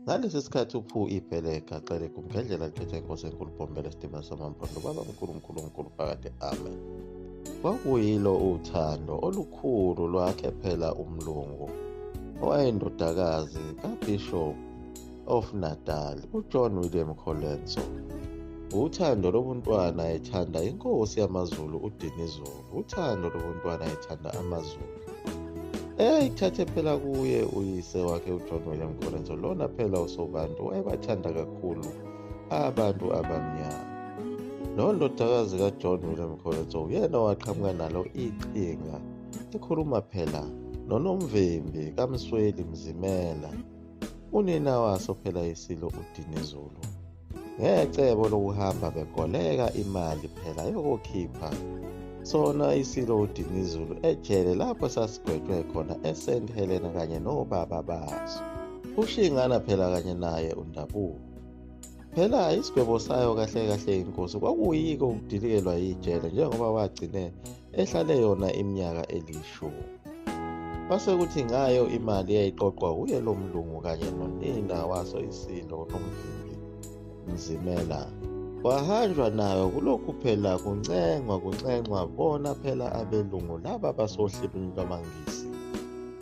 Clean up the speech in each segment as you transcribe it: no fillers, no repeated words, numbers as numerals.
Ngalesi sikhathi uphu ibhele egaqele kumgedlela lithethe inkosi enkulu Bhombela Sidima Samampondo baba mkhulu mkhulu mkhulu phakade amen. Kwakuyilo uthando olukhulu lwakhe phela umlungu owayendodakazi kaBishop of Natal uJohn William Colenso. Uthando lobuntwana ethanda inkosi yamaZulu uDinizulu, uthando lobuntwana ethanda amaZulu. Eyithathe phela kuye uyise wakhe uJohn William Colenso, lona phela uSobantu wayebathanda kakhulu abantu abamnyama. Lo ndodakazi kaJohn William Colenso uyena owaqhamuka nalo iqhinga ekhuluma phela noNomvimbi kaMsweli Mzimela, unina waso phela isilo uDinizulu, ngecebo lokuhamba begoleka imali phela yokukhipha sona isilo uDinizulu ejele lapho sasigwetshwe khona eSt Helena kanye nobaba baso uShingana phela kanye naye uNdabuko. Phela isigwebo sayo kahle kahle inkosi kwakuyiko ukudilikelwa yijele njengoba wagcine ehlale yona iminyaka elishumi. Kwase kuthi ngayo imali eyayiqoqwa uye lo mlungu kanye nonina waso isilo Nomvimbi Mzimela, kwahanjwa nayo kulokhu phela kuncengwa bona phela abelungu laba basohlelweni lwamaNgisi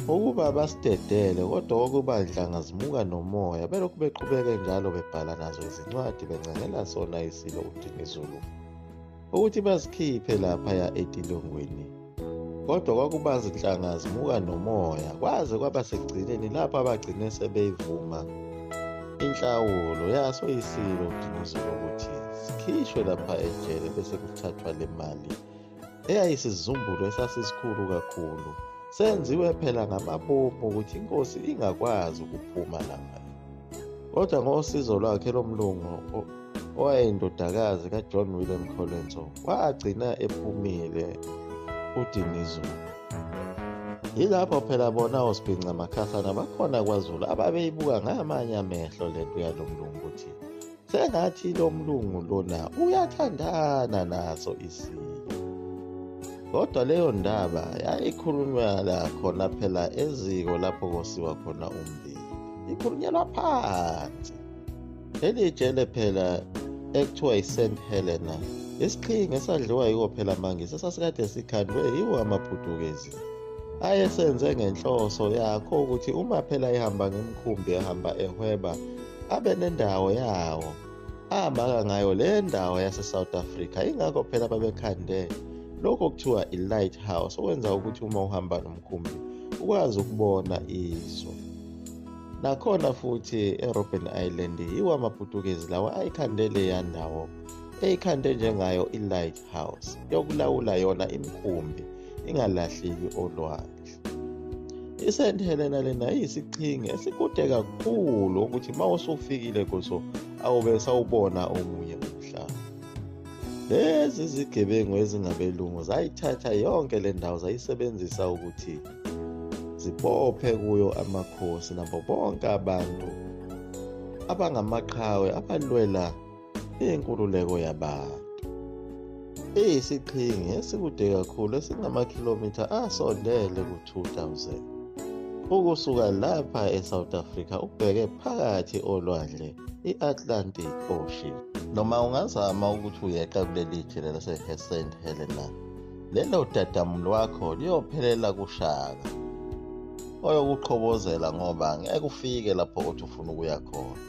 ukuba basidedele, kodwa kwakuba ndlanga zimuka nomoya belokhu beqhubeke njalo bebhala nazo izincwadi bencengela sona isilo uDinizulu ukuthi basikhiphe laphaya etilongweni. Kodwa kwakuba zinhlanga zimuka nomoya kwaze kwaba sekugcineni lapho abagcine sebeyivuma inhlawulo yaso isilo uDinizulu ukuthi sikhishwe lapha ejele bese kuthathwa le mali eyayisizumbulu esasisikhulu kakhulu, senziwe phela ngamabomu ukuthi inkosi ingakwazi ukuphuma lapha. Kodwa ngosizo lwakhe lomlungu owayeyindodakazi kaJohn William Colenso wagcina ephumile uDinizulu. Yilapho phela bona oSibhinca Makhasana bakhona kwaZulu ababeyibuka ngamanye amehlo lento yalo mlungu ukuthi sengathi lo mlungu lona uyathandana naso isilo. Kodwa leyo ndaba yayikhulunywa la khona phela eziko lapho kosiwa khona ummbila, ikhulunyelwa phansi. Leli jele phela ekuthiwa i-St Helena, isiqhingi esadliwa yiwo phela amaNgisi esasikade sikhandwe yiwo amaPhuthukezi ayesenze ngenhloso yakho ukuthi uma phela ehamba ngemkhumbi ehamba ehweba abe nendawo yawo amaka ngayo le ndawo yase-South Africa. Ingakho phela babekhande lokho kuthiwa i-lighthouse, okwenza ukuthi uma uhamba nomkhumbi ukwazi ukubona izwe. Nakhona futhi eRobben Island yiwo amaPutukezi lawa ayikhande leya ndawo eyikhande njengayo i-lighthouse yokulawula yona imikhumbi ingalahleki olwandle. I-St Helena lena iyisiqhingi esikude kakhulu ukuthi uma usufikile kuso awube sawubona omunye umhlaba. Lezi zigebengu ezingabelungu zayithatha yonke le ndawo zayisebenzisa ukuthi zibophe kuyo amakhosi nabo bonke abantu abangamaqhawe abalwela inkululeko yabantu. Iyisiqhingi esikude kakhulu esingamakhilomitha asondele ku-2000 ukusuka lapha eSouth Africa ubheke phakathi olwandle i-Atlantic Ocean. Noma ungazama ukuthi uyeqa kuleli jele lase-St Helena, lelo dadamu lwakho liyophelela kushaka oyokuqhobozela ngoba ngeke ufike lapho othi ufuna ukuya khona.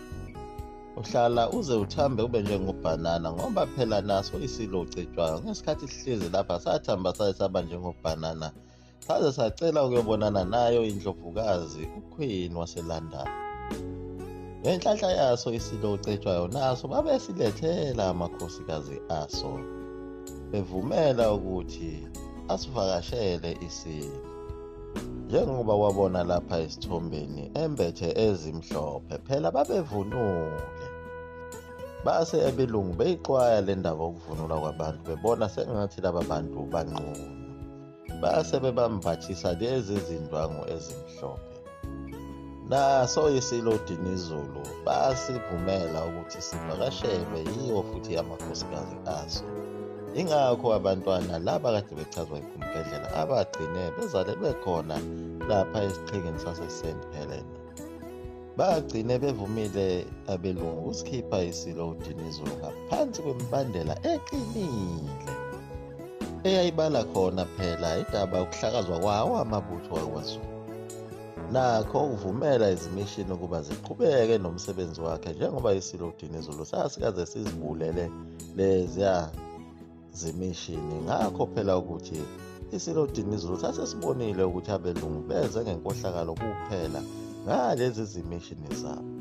Uhlala uze uthambe ube njengobhanana ngoba phela naso isilo ucetshwayo ngesikhathi sihlezi lapha sathamba saye saba njengobhanana saze sacela ukuyobonana nayo indlovukazi uQueen waseLondon. Ngenhlanhla yaso isilo ucetshwayo naso babesilethela amakhosikazi aso bevumela ukuthi asivakashele isilo, njengoba wabona lapha esithombeni embethe ezimhlophe phela babevunule. Base abelungu beyixwaya le ndaba yokuvunula kwabantu bebona sengathi laba bantu banqunu, base bebambathisa lezi zindwangu ezimhlophe. Naso isilo uDinizulu basivumela ukuthi sivakashelwe yiwo futhi amakhosikazi aso. Ingakho abantwana laba kade bechazwa igumgedlela abagcine bezalelwe khona lapha esiqhingini sase-St Helena. Bagcine bevumile abelungu ukusikhipha iSilo uDinizulu ngaphansi kwemibandela eqinile eyayibala khona phela indaba yokuhlakazwa kwawo amabutho wakwaZulu. Nakho ukuvumela izimishini ukuba ziqhubeke nomsebenzi wakhe njengoba iSilo uDinizulu sasikaze sizibulele leziya zimishini. Ngakho phela ukuthi iSilo uDinizulu sasesibonile ukuthi abelungu beze ngenkohlakalo kuphela ngalezi zimishini zabo.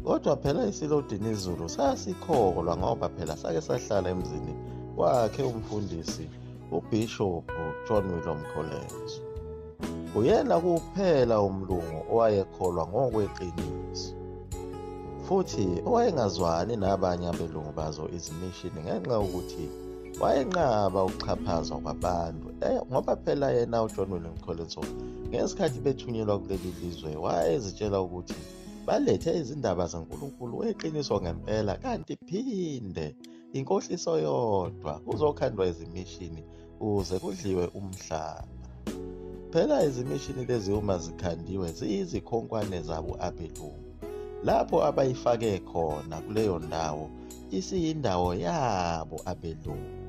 Kodwa phela iSilo uDinizulu sasikholwa ngoba phela sake sahlala emzini wakhe umfundisi uBishop John William Colenso. Uyena kuphela umlungu owayekholwa ngokweqiniso futhi owayengazwani nabanye abelungu bazo izimishini ngenxa yokuthi wayenqaba ukuxhaphazwa kwabantu, ngoba phela yena uJohn William Colenso ngesikhathi bethunyelwa kuleli lizwe wayezitshela ukuthi balethe izindaba zaNkulunkulu weqiniso ngempela, kanti phinde inkohliso yodwa kuzokhandwa izimishini ukuze kudliwe umhlaba. Phela izimishini lezi uma zikhandiwe ziyizikhonkwane zabo abelungu, lapho abayifake khona kuleyo ndawo isiyindawo yabo abelungu.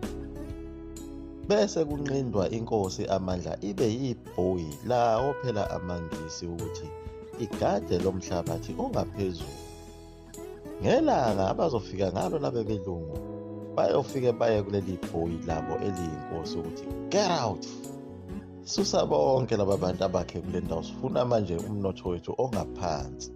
Bese kunqindwa inkosi amandla ibe yibhoyi lawo phela amaNgisi ukuthi igade lomhlabathi ongaphezulu. Ngelanga abazofika ngalo labe belungu bayofike baye kuleli bhoyi labo eliyinkosi ukuthi get out, susa bonke laba bantu abakhe kule ndawo, sifuna manje umnotho wethu ongaphansi.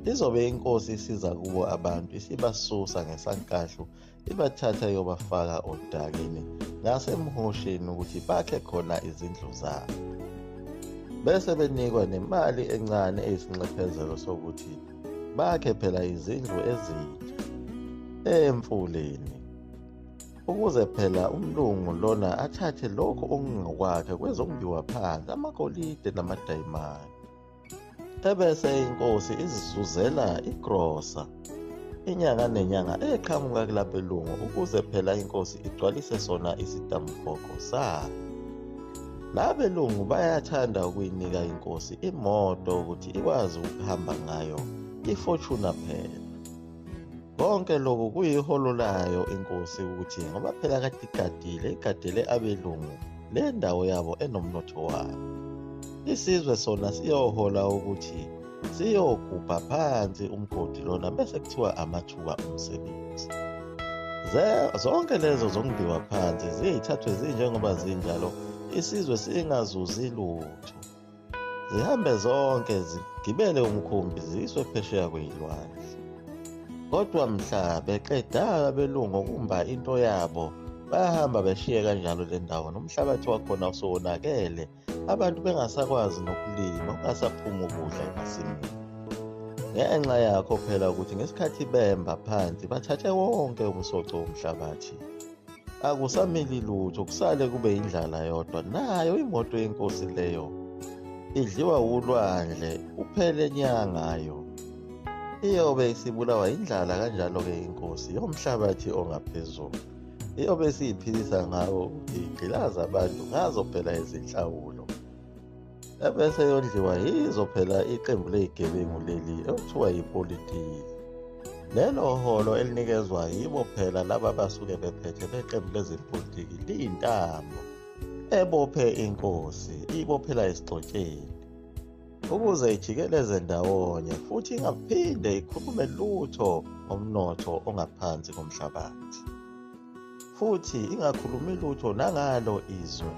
Izobe inkosi isiza kubo abantu isibasusa ngesankahlu ibathatha iyobafaka odakeni ngasemhosheni ukuthi bakhe khona izindlu zabo, bese benikwa nemali encane eyisinxephezelo sokuthi bakhe phela izindlu ezintsha emfuleni, ukuze phela umlungu lona athathe lokhu okungokwakhe kwezokumbiwa phansi, amagolide namadayimani. Ebese inkosi izizuzela igrosa inyanga nenyanga eqhamuka kulabelungu ukuze phela inkosi igcwalise sona isitamukoko sayo. Labelungu bayathanda ukuyinika inkosi imoto ukuthi ikwazi ukuhamba ngayo, iFortuner phela. Konke lokhu kuyiholo layo inkosi ukuthi ngoba phela kade igadile, igadele abelungu le ndawo yabo enomnotho wabo. Isizwe sona siyohola ukuthi siyogubha phansi umgodi lona bese kuthiwa amathuba omsebenzi. Zonke lezo zokumbiwa phansi ziyithathwe zinjengoba zinjalo, isizwe singazuzi lutho. Zihambe zonke zigibele umkhumbi ziyiswe phesheya kweyilwandle. Kodwa mhla beqeda abelungu ukumba into yabo, bayahamba beshiye kanjalo le ndawo nomhlabathi wakhona usuwonakele, abantu bengasakwazi nokulima, kungasaphumi ukudla emasimini. Ngenxa yakho phela ukuthi ngesikhathi bemba phansi bathathe wonke umsoco womhlabathi, akusamili lutho, kusale kube indlala yodwa. Nayo imoto yenkosi leyo idliwa ulwandle uphele nyangayo, iyobe isibulawa indlala kanjalo-ke inkosi yomhlabathi ongaphezulu. Iyobe isiyiphilisa ngawo igqilaza abantu ngazo phela izinhlawulo, ebese yondliwa yizo phela iqembu lezigebengu leli ekuthiwa yipolitiki. Lelo holo elinikezwa yibo phela laba basuke bephethe beqembu lezepolitiki liyintambo ebophe inkosi, ibophela esigxotsheni ukuze ijikeleze ndawonye futhi ingaphinde ikhulume lutho ngomnotho ongaphansi komhlabathi, futhi ingakhulumi lutho nangalo izwe.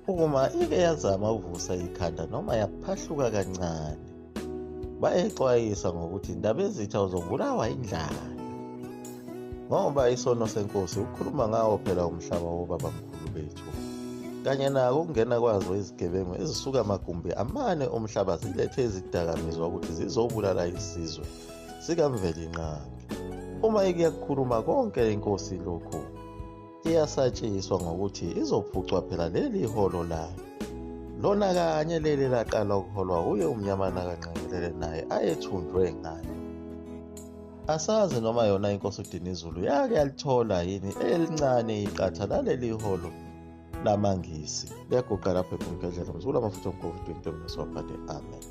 Uma ike yazama ukuvusa ikhanda noma yaphahluka kancane, bayexwayisa ngokuthi Ndabezitha uzobulawa indlala, ngoba isono senkosi ukukhuluma ngawo phela umhlaba wobabamkhulu bethu, kanye nako ukungena kwazo izigebengu ezisuka amagumbi amane omhlaba zilethe izidakamizwa ukuthi zizobulala isizwe sikaMvelinqangi. Uma ike yakukhuluma konke inkosi lokhu, iyasatshiswa ngokuthi izophucwa phela leli holo layo, lona kanye leli laqala ukuholwa uye uMnyamana kaNqengelele naye ayethunjwe ngayo. Asazi noma yona inkosi uDinizulu yake yalithola yini elincane iqatha laleli holo lamaNgisi. Liyaguqa lapho eMgungundlovu, mzukulu wamafutha omkhovu 20 Amen.